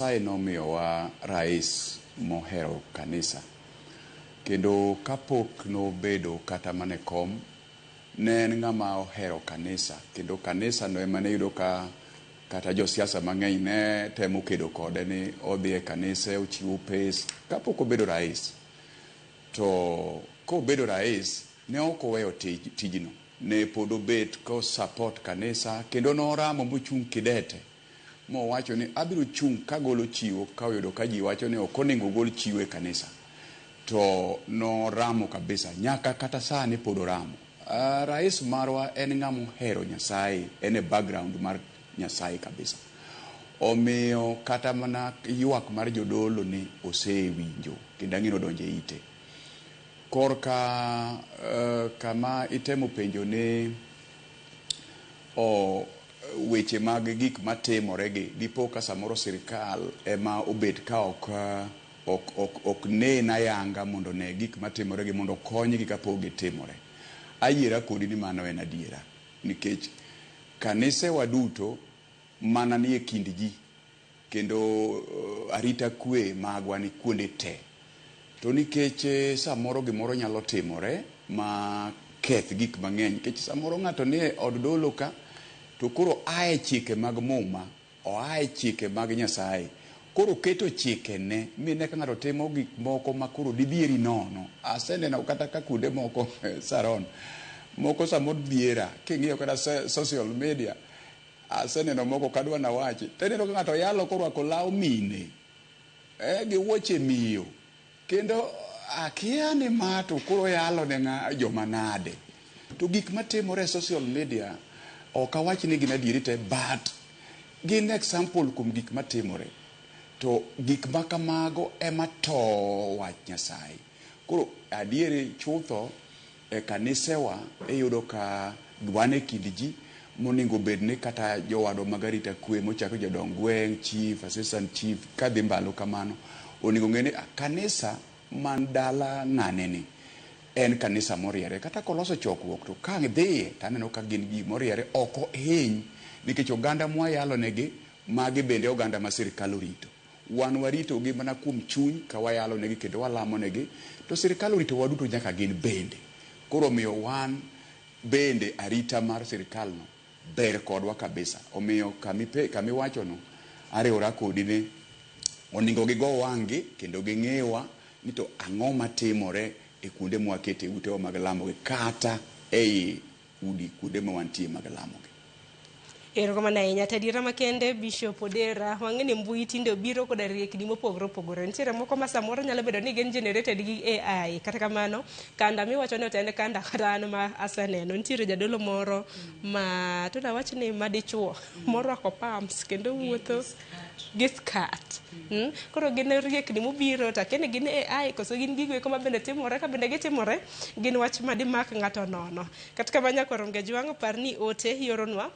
Nyasaye nomiyowa rais mohero kanisa. Kendo kapok nobedo kata mana e kom, ne en ng'ama ohero kanisa. Kendo kanisa no ema ne iyudo ka kata josiasa mang'eny ne temo kedo kode ni odhi e kanise, ochiwo pes, kapok obedo rais. To kobedo rais, ne ok oweyo tij, tijno. Ne pod obet ko support kanisa kendo noramo mochung' kidete mowacho ni abiro chung' kagolo chiwo ka oyudo ka ji wacho ni ok onego ogol chiwo e kanisa. To noramo kabisa nyaka kata sani pod oramo. Rais marwa en ng'ama ohero Nyasaye, en e background mar Nyasaye kabisa. Omiyo kata mana ywak mar jodolo ni osewinjo kendo ang'e ni odonjo e ite. Korka kama itemo penjo ni o weche mag gik matimore gi dipo ka samoro sirikal ema obet ka ok ok ok ok nen ayanga mondo one gik matimore gi mondo okonygi kapok gitimore. Ayiera kodi ni mano en adiera nikech kanisewa duto mana nie kind ji kendo arita kwe magwa ni kuonde te. To nikech samoro gimoro nyalo timore ma keth gik mang'eny nikech samoro ng'ato nie od dolo ka to koro ae chike mag muma, oae chike mag Nyasaye. Koro oketo chikene mine ka ng'ato timo gik moko ma koro didhieri nono. Aseneno kata ka kuonde moko Saron, moko samoro dhiera king'iyo kata social media, aseneno moko ok adwa nawachi. Tineno ka ng'ato yalo korwako law mine, gi wuoche miyo. Kendo akia ni ma to koro yalo ne ng'a joma nade. To gik matimore e social media ok awach ni gin adieri te but gin example kuom gik matimore. To gik ma kamago ema towo wach Nyasaye. Koro adieri chutho e kanisewa iyudo ka wan e kind ji monego bed ni kata jowadwa mag arita kwe mochako jodong gweng', chief, assistant chief kadhi mbalo kamano onego ng'e ni kanisa man dala ng'ane ni en kanisa moriere. Kata koloso chokruok to ka dhiye to aneno ka gin ji moriere ok ohiny nikech oganda mwayalo negi magi bende oganda ma sirikal orito. Wan warito gi mana kuom chuny ka wayalo negi kendo walamo negi to sirikal orito waduto nyaka gin bende. Koro omiyo wan bende arita mar sirikal no ber kodwa kabisa. Omiyo kamiwacho no ariwora kodi ni onego gigo wang'gi kendo ging'iwa ni to ang'o matimore e kuonde mwakete utewa mag lamo gi kata ei udi kuonde ma wantie mag lamo gi. Erokamano ahinya. To adiera makende Bishop Odera, wang'e ni mbui tinde obiro koda riekni mopogore opogore. Nitiere moko ma samoro nyalo bedo ni gin generated gi AI. Kata kamano, kanda miwacho ni to en kanda kata an ma aseneno. Nitiere jadolo moro ma to dawach ni madichuo morwako pumps kendo wuotho gi skirt. Koro gin riekni mobiro to akia ni gin AI koso gin gigo eko mabende timore ka bende gitimore gin wach ma dimak ng'ato nono. Kata kamano nyakwar Ongejwang' par ni ote ioronwa.